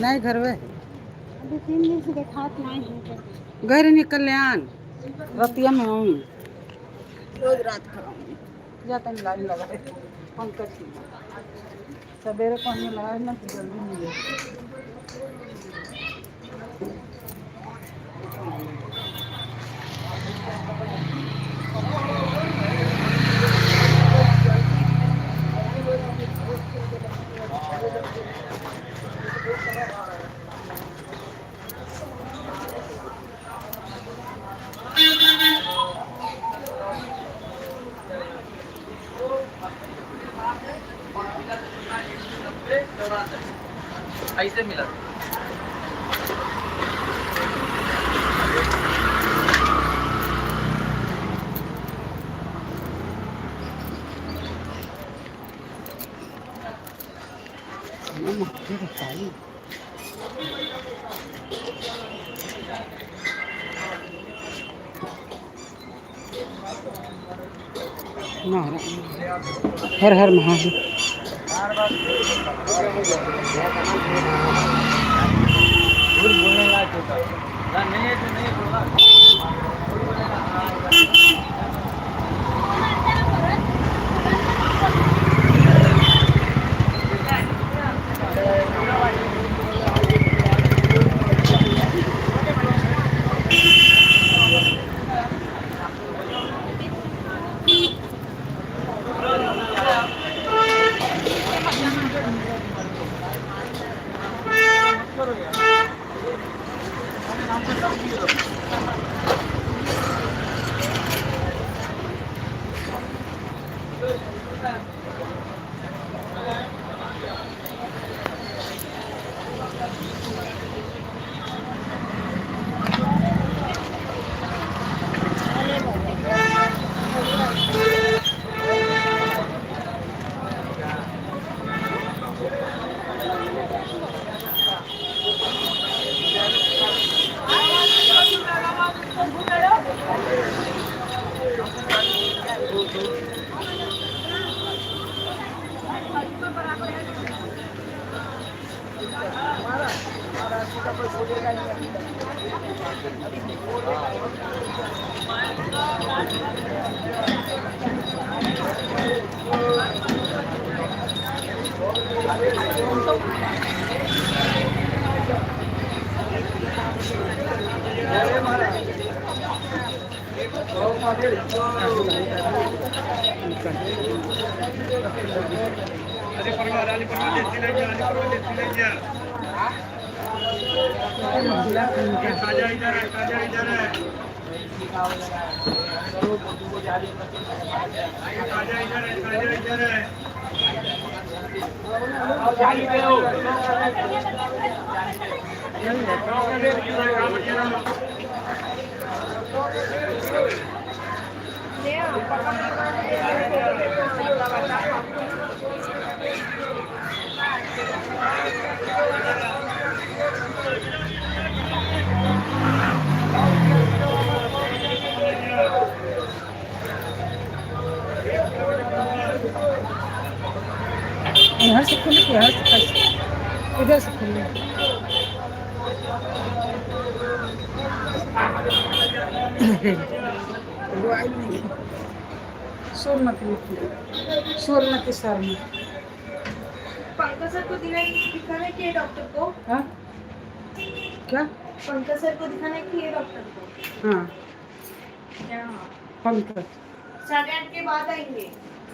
नहीं, घर में। अभी 3 दिन से दिखात नहीं है। घर नहीं, कल्याण रतिया में आऊँ, रोज रात को आऊँगी। जाता नहीं, लाइन लगा पंकज की। सवेरे को हमने लगाया ना तो जल्दी मिले। ऐसे मिला। बताइए। नारायण, हर हर महादेव। झूठ बोलने लायक होता ना, नहीं है तो नहीं बोलना। झूठ बोलेगा। इधर से खुली कि इधर से कैसे? इधर से खुली। सोनमती लिखी, सोनमती शर्मा। पंकज सर को दिखाना है कि डॉक्टर को? हाँ, क्या? पंकज सर को दिखाना है कि डॉक्टर को? हाँ। क्या? पंकज। 8:30 के बाद आएंगे।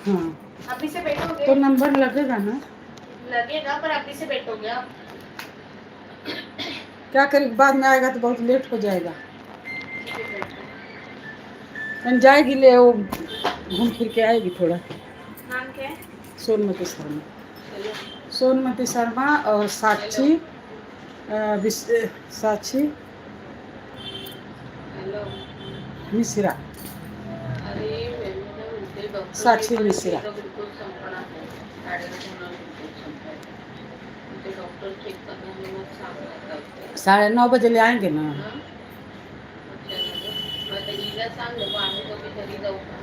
हाँ। अभी से बैठोगे? तो नंबर लगेगा ना? लगेगा, पर अभी से बैठोगे आप? क्या करें, बाद में आएगा तो बहुत लेट हो जाएगा। हम जाएगी ले, वो घूम फिर के आएगी थोड़ा। नाम क्या है? सोनमती शर्मा, सोनमती शर्मा और साक्षी साक्षी हॅलो। मिश्रा। अरे, मी ना म्हणते डॉक्टर साक्षी मिश्रा। ग्लुकोज संपणार आहे, 9:30 ग्लुकोज संपायचा, ते डॉक्टर चेक करणार आणि मग सांगणार काय ते. 9:30 बजे ले आएंगे ना। हं? अच्छा, मग आता हिला सांग ना, मग आम्ही दोघे घरी जाऊ का?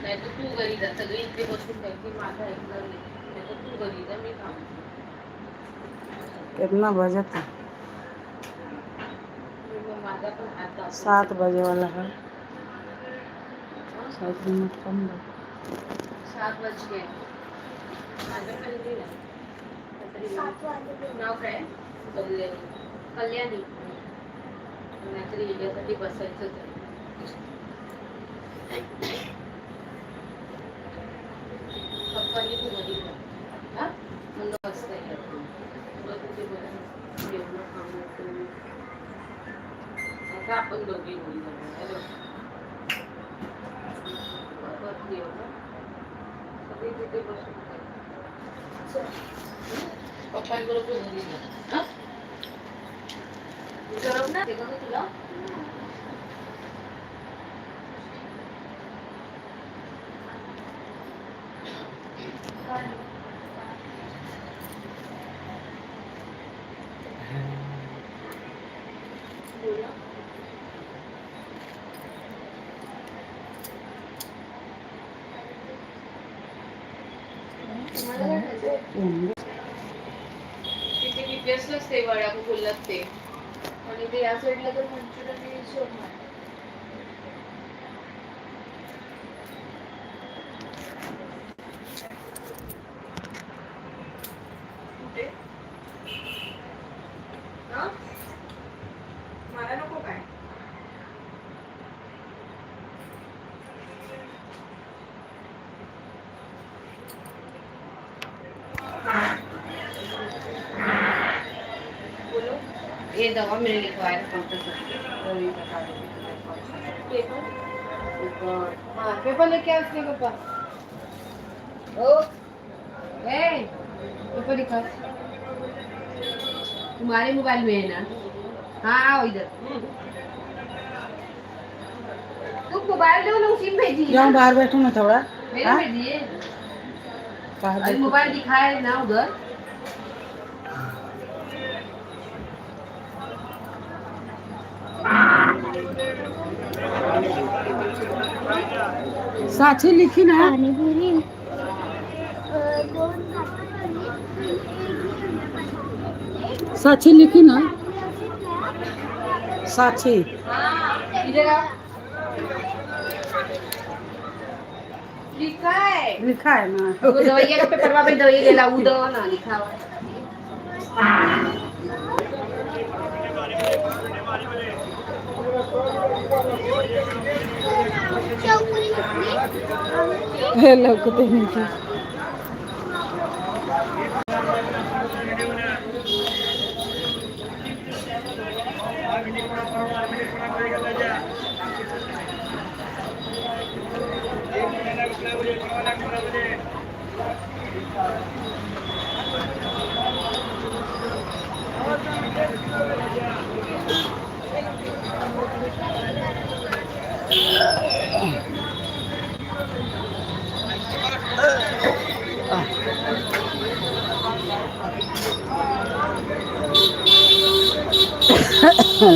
नाही तर तू घरी जा. सगळे इथे बसून राहतील, माझं ऐकणार नाही. नाही तर तू घरी जा, मी थांबते. कितना बजत है? मग माझा पण हात दाखव. 7 बजे वाला है। 7 मिनट कम बा। 7 बज गए। माझं पण दिलं. 7 वाजले. नाव काय? कल्याणी. कल्याणी. नाहीतरी हिच्यासाठी बसायचंच आहे. पप्पांनी तू घरी जा. हा? म्हणून वाजता येईल. तुला कुठे बरं जेवण खाणं पिणं. आता आपण दोघी घरी जाऊ. हॅलो. बस जेवण. सगळे तिथे बसून खाऊ. पप्पांबरोबर घरी जा. हा? गरम ना ते का गं तुला? बोला. तुम्हाला काय खायचंय? तिथे BPS ते वड्या बोललात ते आणि ते या साईडला तर मंचुरियन आणि शोरमा आहे. कुठे? हा? मला नको काय? बोलो. ये दवा मैंने लिखवाया था पंकज सर से। वही बता रही थी तुम्हें कौन सा। पेपर. पेपर. हाँ, पेपर लेके आओ उसके पापा। ओ ए पेपर दिखा। तुम्हारे मोबाइल में है ना? हाँ, आओ इधर। तुम मोबाइल दो ना, उसी में भेजिए। जाऊँ बाहर बैठूँ ना थोड़ा? मेरे हाँ? भेजिए। बाहर अरे बैठूँ। मोबाइल दिखाए ना उधर। साक्षी लिखी ना? पाणीपुरी दोन भाकरी आणि एक. साक्षी लिखी ना? साक्षी. इधर आओ। लिखा है। लिखा है ना? वो दवाइया का पेपर में दवाई ले ला उधर ना लिखा हुआ है। शेवपुरी घेतली आणि लवकर ते नाही.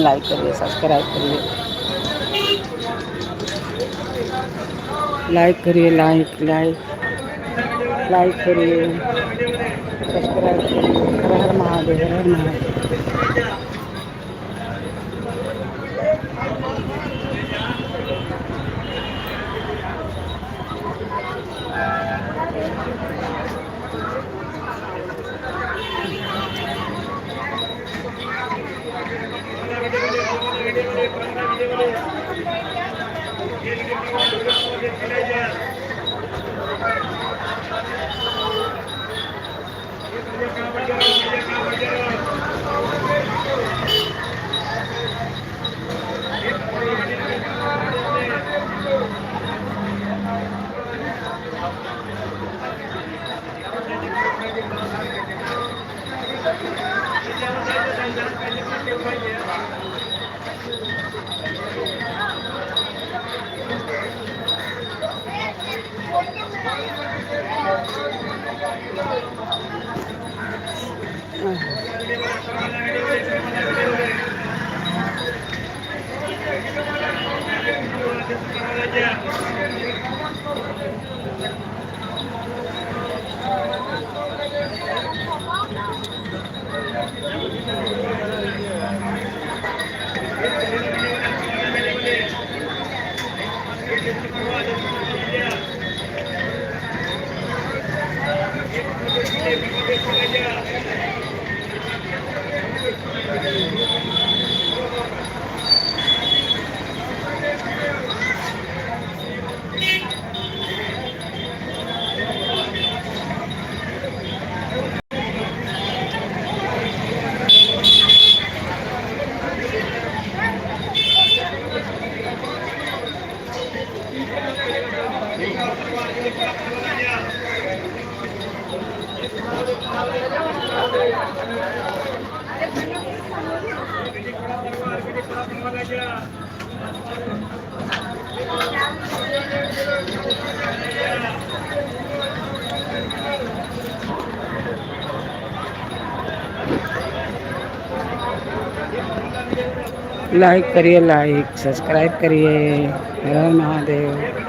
लाइक करिए, सब्सक्राइब करिए, लाइक करिए, लाइक लाइक लाइक करिए, सब्सक्राइब करिए। हर हर महादेव, हर हर महादेव। लाइक करिए, लाइक सब्सक्राइब करिए। हर हर महादेव।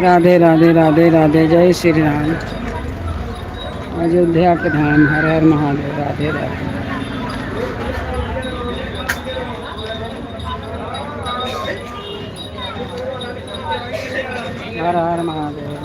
राधे राधे राधे राधे, जय श्री राम। अयोध्या के धाम, हर हर महादेव, राधे राधे। हर हर महादेव।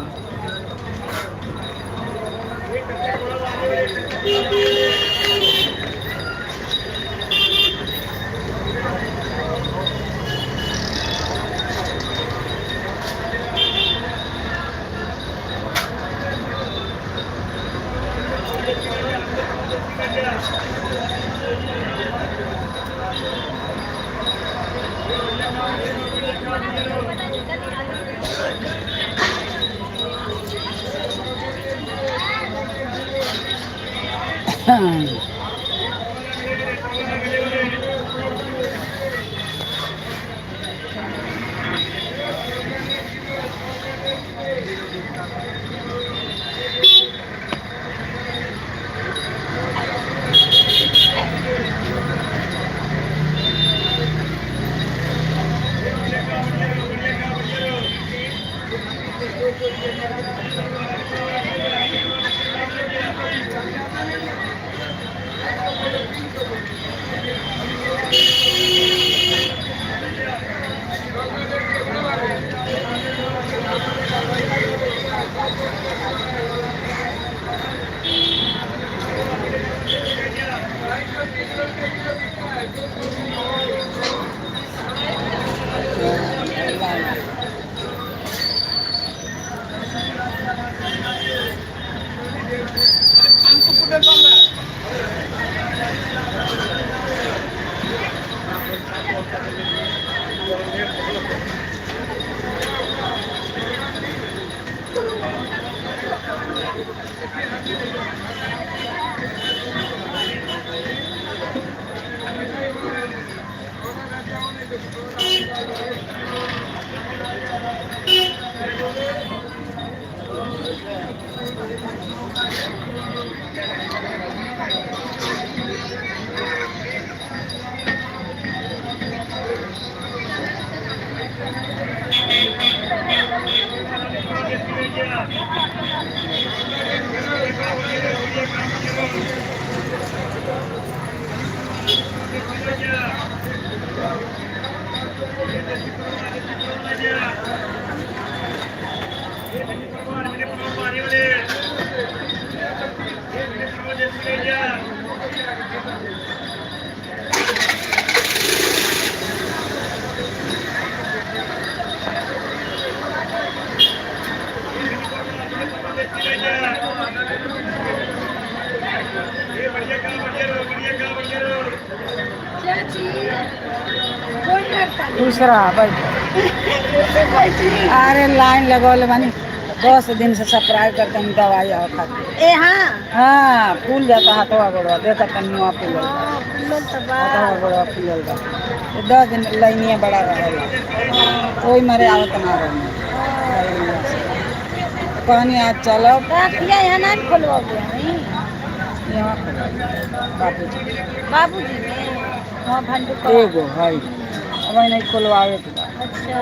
खुश रहा, बैठ। अरे लाइन लगौले बानी 10 दिन से, सप्लाई करते हम दवाई और खाते। ए हाँ। हाँ, फूल जाता हाथवा गोड़वा, देखा तन्नुआ फूलल बा। फूलल तो बा। हाथवा गोड़वा फूलल बा। 10 दिन लाइनिया बड़ा रहेला, कोई मरे आवत ना रहे। कहनी आज चलो। रखिया यहाँ ना खोलवाओगे? यहाँ बाबूजी। बाबूजी ने हाँ भंडू। एगो है, अब नहीं खोलवावे के बा। अच्छा।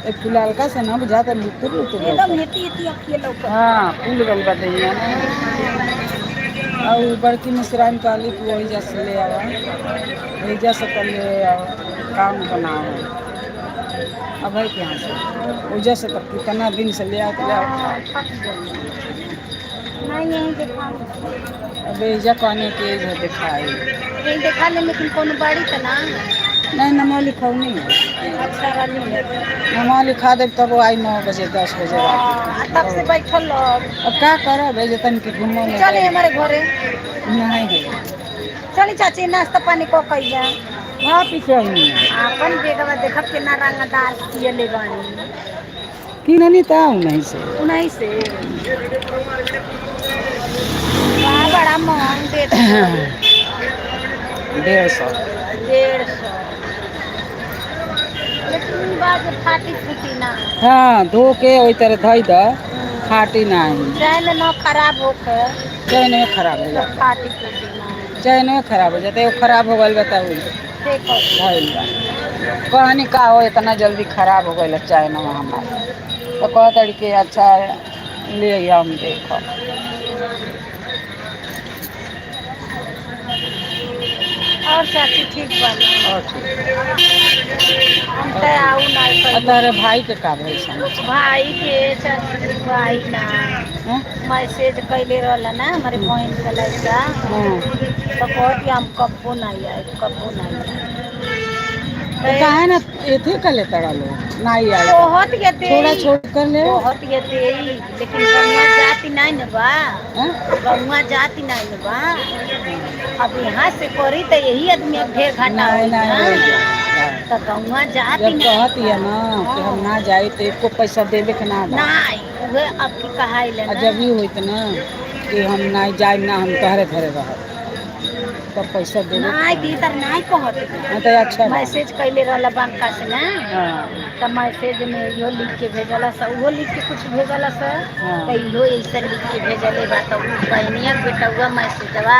एक फुलालका से ना बुझाता, लुतुर लुतुर। एकदम हेती हेती अखिए लौकत। हाँ, फूल गल बा दहिया ना। और बड़की मिश्राइन कहली कि वही जैसे ले आवा, वही जैसे तो ले आओ, काम बनाओ। अब है यहाँ से वजह से तब कितना दिन से ले आओ तो ले आओ। नहीं, यहीं देखा। अब एजा कहने के एजा दिखाई। यहीं देखा ले, लेकिन कोनो बाड़ी तो ना। नहीं, नमा लिखौनी है। अच्छा वाली है। नमा लिखा दे तब आई 9 बजे, 10 बजे रात। तब से बैठल रहो। अब क्या करब, एजे तन के घूमो में। चले हमारे घरे। नहीं है। चली चाची, नाश्ता पानी को कइया। हाँ, पीछे आई है। अपन बेगवा देखब केना रंगदार सियले बानी। कि नहीं था नहीं से। उन्हीं से वाह, बड़ा महंग देत। 150। 150, लेकिन ई बात जे फाटी फूटी ना। हाँ, धो के वही तरह धोई द, फाटी नहीं। चैन न खराब होके। चैन में खराब हो जाता। फाटी फूटी ना। चैन में खराब हो जाता है, वो खराब हो गई, बताऊ। देखो। धइल बा। कहनी का हो इतना जल्दी खराब हो गई चाय ना हमार। तो कहत कि अच्छा ले अइहा, हम देखो। और चाची ठीक बा ना? और ठीक। हम तो आऊ नहीं आ कहियो। तारे भाई के का भइल समाचार? भाई के चाची भाई ना हैं? मैसेज कैले रहला ना हमारे बहन के लड़का। तो कहत हम कब्बो नहीं आए, कब्बो नहीं आए। तो काहे ना एथे कर ले तड़ा लोग नहीं आए। बहुत ये दे थोड़ा छोड़ कर ले। बहुत ये दे, लेकिन गौवा जाति नहीं न बा। हैं? गौवा जाति नहीं न बा। अब यहाँ से करी तो यही आदमी अब ढेर घाटा नहीं होई नहीं ना। हो जाए। तो गौवा जाति जब नहीं कहत है ना कि हम ना जाए तो एको पैसा देवे के ना बा। नहीं उहे अब की कहाइले आ ना। जब ही होइत ना कि हम ना जाए ना हम तोहरे घरे रहब तब पैसा देवे के नहीं ना। भीतर नहीं कहत। हाँ तो अच्छा बा। मैसेज कैले रहला बैंका से ना। हाँ। तो मैसेज में इहो लिख के भेजला सा, उहो लिख के कुछ भेजला सा। हाँ। तो इहो ऐसे लिख के भेजले बा। तो उ बहनिया के बेटौआ मैसेजवा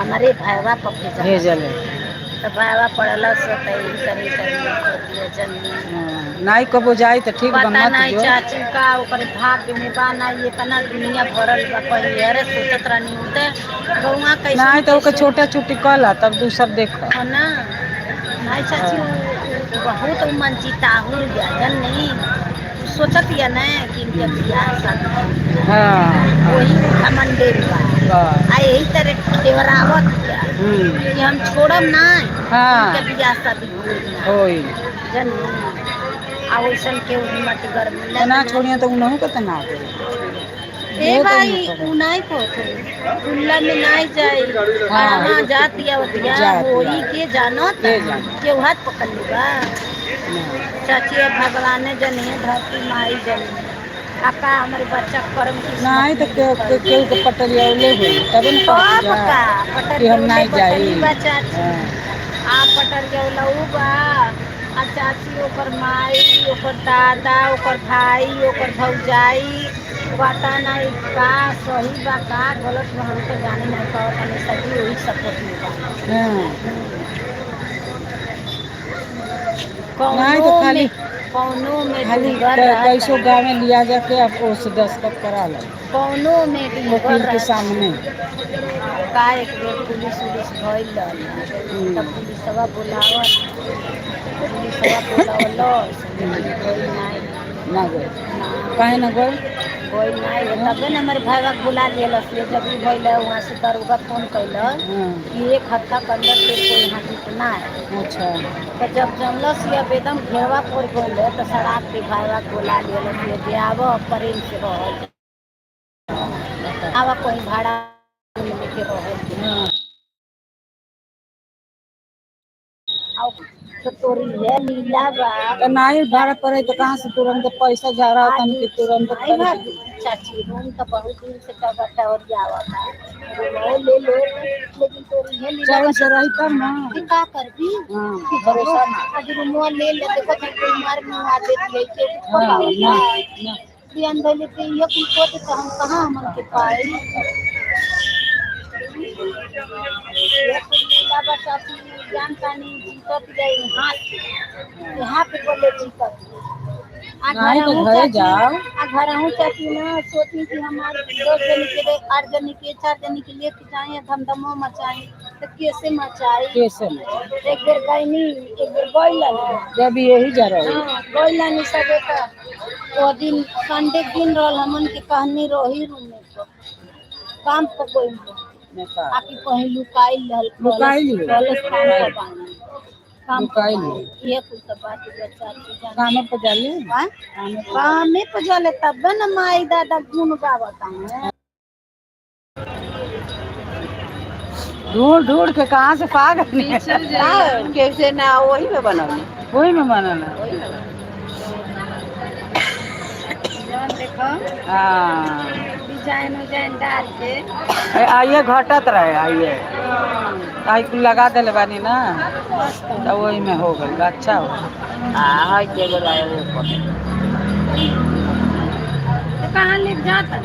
हमारे भाईवा पर भेजला। भेजल है। तो भाईवा पढ़ला से तो ई करे करे जन। हाँ, नहीं कबो जाए तो ठीक बा पता मत नहीं जो। चाची का ओकर भाग्य में बा ना, इतना दुनिया भरल बा। पहिले अरे सोचत रहनी उ त गौवा कैसे नहीं तो ओके छोटा छोटी कल तब दूसर देख। हो ना। नहीं चाची उ बहुत उ मन चिताहुल गया जन नहीं सोचत या ना कि इनके बियाह शादी होई। हाँ। वही घमंडेल बा। बस। आ यही तरह देवरावत गया कि हम छोड़म ना। हाँ। इनके बियाह शादी होई ना। होई। जन आ वैसन के हिम्मत गर्मी तो ना छोड़िए तो उनहु के तो ना दे। ए भाई उ नहीं कहत, खुला में नहीं जाई। हाँ। हाँ जाती आवतिया जात होई के जानत के जानत। के हाथ पकड़ लेबा। ना। चाची अब भगवान जने धरती माई जने आका हमारे बच्चा कर्म की नहीं तो के के केहू के पटरिया ले होई तबे न सब कहत का जा पटर कि हम नहीं जाई। बा चाची। हाँ। आ पटर गेला उ बा। आ चाची ओकर माई ओकर दादा ओकर भाई ओकर भौजाई पता नहीं का सही बा का गलत बा, हम तो जाने नहीं पावत नहीं। सभी वही सपोर्ट में बा। हाँ। कौनो नहीं तो खाली- में कौनो में खाली डूबल रहत कैसो गाँव में लिया जाके अब उस दस्तखत करा लो कौनो में डूबल वकील के रहत सामने। का एक बेर पुलिस उलिस भइल रहल तब पुलिसवा बोलावत, पुलिसवा बोलावल गइल नहीं। ना गए? काहे ना गए? गइल नहीं तबे न हमारे भाईवा के बुला लिहलस। ये जब ई भइल वहाँ से दरोगा फोन कैलस कि एक हफ्ता के अंदर फिर कोई यहाँ जुटना है। अच्छा। तो जब जनलस ये एकदम घेरवा पड़ गइल तो शराब के भाईवा के बुला लिहलस ये जे आव प्रेम से रहल, आवा कहीं भाड़ा में लेके रहल। हाँ। आओ तो तोरी है लीला बा। तो नहीं भाड़ा पड़े तो कहाँ से तुरंत पैसा जा रहा था कि तुरंत नहीं भाभी चाची रूम तो बहुत दिन से कबटा और जावत है, रूम ले लो लेकिन तोरी है लीला चैन से रही तब ना। कि का करबी? हाँ, भरोसा ना। आज रूमवा ले ले देखो तो कोई मार मुआ देती है के हाँ, ना, ना। बियान भइले पे ये कुल कोते तो हम कहाँ हमन के पाई। ये कुल लीला बा चाची जान तानी जीतत गई यहाँ से यहाँ पे बोले जीतत आ नहीं तो घर घरे चाची जाओ। आ घर हूँ चाची ना सोची कि हमारे 10 जन के लिए 8 जन के 4 जन के लेके जाए धमधमो मचाए तो कैसे मचाई? कैसे ना? एक बेर गईनी एक बेर गईलन। जब यही जा रही। हाँ गईलन सबे का वो दिन संडे के दिन रहल हमन के कहनी रही रूम में तो काम पर गई नेपाल। आकि कहीं लुकाइल रहल। लुकाइल रहल। कॉलेज काम पर बानी काम पर लुकाइल बानी। ये कुल तो बात बा चाची जान। कामे पर जाले। हाँ? कामे पर। कामे पर जाले तब न माई दादा गुण गावत हैं। ढूंढ ढूंढ के कहाँ से पा गए? कैसे ना वही में बनौली। वही में बनल है। जौन देखो हाँ। डिजाइन उजाइन डाल के। आइए घटत रहे आइए आई कुल लगा देले बानी ना तो वही में हो गई। अच्छा हो। हाँ एगो रहे ऊपर। देखो कहाँ ले जाता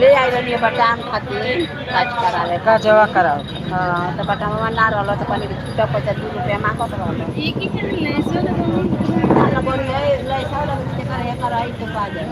ले आई रहनी बटाम खातिर काज करावे। का जवा कराओ। हाँ, तो बटामवा ना रहलो तो पानी के छूटा पैसा 2 रुपया मांगत रहलो। एक ही लैसो ना बड़ी है लैसा वाला के कर है कराई तो पा जाए।